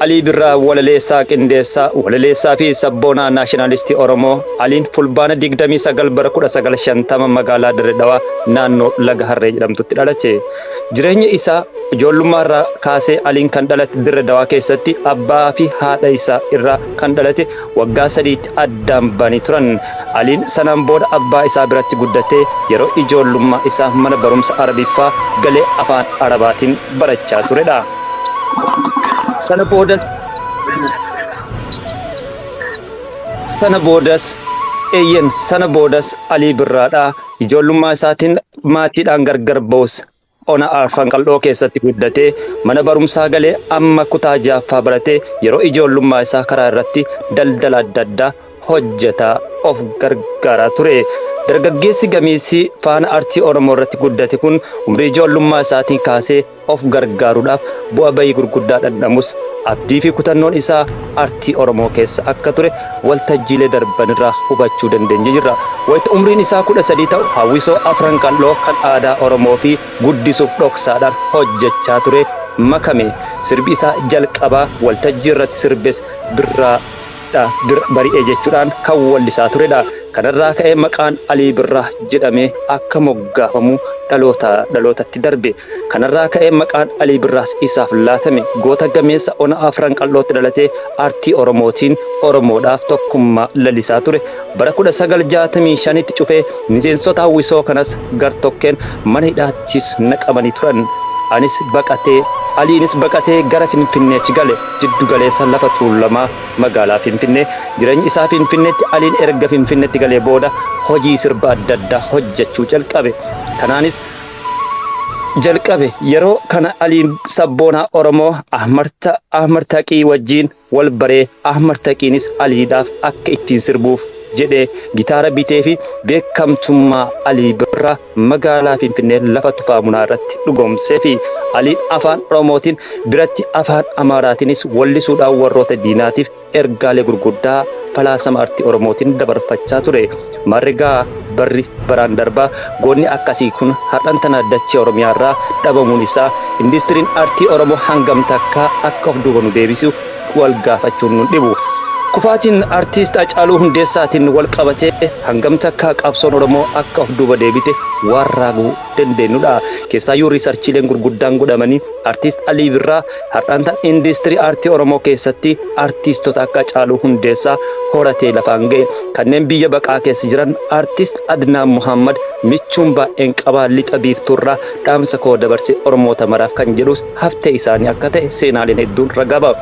Alii Birraa walaleessaa qindeessaa walaleessaa fi sabboonaa naashinaalistii Oromoo Aliin Fulbaana 29 bara 1950 magaalaa Dirre Dhawaa naannoo Laga Harree jedhamtutti dhalate. Jireenya isaa ijoollummaa irraa kaasee Aliin kan dhalate Dirre Dawaa keessatti abbaa fi haadha isaa irraa kan dhalate waggaa sadiitti addaan ba'anii turan. Aliin sanaan booda abbaa isaa biratti guddatee yeroo ijoollummaa isaa mana barumsa Arabiffaa galee afaan Arabaatiin barachaa turedha. Sana boodas sana boodas eeyyen sana boodas Alii Birraadha. Ijoollummaa isaatiin maatiidhaan gargar ba'us ona Arfan Qal'oo keessatti guddatee mana barumsaa galee amma kutaa ja'affaa baratee yeroo ijoollummaa isaa karaa irratti daldala adda addaa hojjetaa of gargaaraa ture. Dargaggeessi gameessi faana artii Oromoo irratti guddate kun umrii ijoollummaa isaatiin kaasee of gargaaruudhaaf bu'a bayii gurguddaa dhandhamus abdii fi kutannoon isaa artii Oromoo keessa akka ture waltajjiilee darbanirraa hubachuu dandeenye jirra. Wayita umriin isaa 13 ta'u hawwisoo Afran Qal'oo kan aadaa Oromoo fi guddisuuf dhoksaadhaan hojjechaa ture makame. Sirbi isaa jalqabaa waltajjii irratti sirbes Birraa dha bari'e jechuudhaan kan wallisaa turedha. Kanarraa ka'ee maqaan Alii Birraa jedhamee akka moggaafamu dhalootaa dhalootatti darbe. Kanarraa ka'ee maqaan Alii Birraas isaaf laatame. Goota gameessa ona Afran Qal'ootti dhalatee aartii Oromootiin Oromoodhaaf tokkummaa lalisaa ture. Bara 1965tti cufee miseensota hawwisoo kanas gartokkeen mana hidhaattis naqamanii turan. Anis baqatee Aliinis baqatee gara Finfinneetti gale. Jiddu galeessa lafa Tuulamaa magaalaa Finfinnee. Jireenyi isaa Finfinneetti Aliin erga Finfinneetti galee booda hojii sirba adda addaa hojjechuu jalqabe. Kanaanis jalqabe. Yeroo kana Aliin sabboonaa Oromoo Ahmad Taqii wajjin wal baree Ahmad Taqiinis Aliidhaaf akka ittiin sirbuuf jedhee gitaara bitee fi beekamtummaa Alii Birraa magaalaa Finfinnee lafa Tufaa Munaa irratti dhugoomsee fi Aliin afaan Oromootiin biratti afaan Amaaraatiinis wallisuudhaan warroota diinaatiif ergaalee gurguddaa falaasama artii Oromootiin dabarfachaa ture. Marrigaa barri baraan darbaa goonni akkasii kun har'an tana dachee Oromiyaa irraa dhabamuun isaa indistiriin artii Oromoo hangam takkaa akka of duuba nu deebisu wal gaafachuun nun dhibu. Kufaatiin artiist Hacaaluu Hundeessaatiin wal qabatee hangam takkaa qabsoon Oromoo akka of duuba deebite waan raaguu dandeenyudha. Keessaayyuu riisarchiileen gurguddaan godhamanii artiist Alii Birraa har'aan tan indistirii aartii Oromoo keessatti artiistota akka Hacaaluu Hundeessaa horatee lafaan ga'e. Kanneen biyya baqaa keessa jiran artiist Adnaan Muhammad michuun baay'een qabaa lixa biiftuurraa dhaamsa koo dabarse Oromoota maraaf kan jedhus haftee isaanii akka ta'e seenaaleen hedduun ragaa ba'a.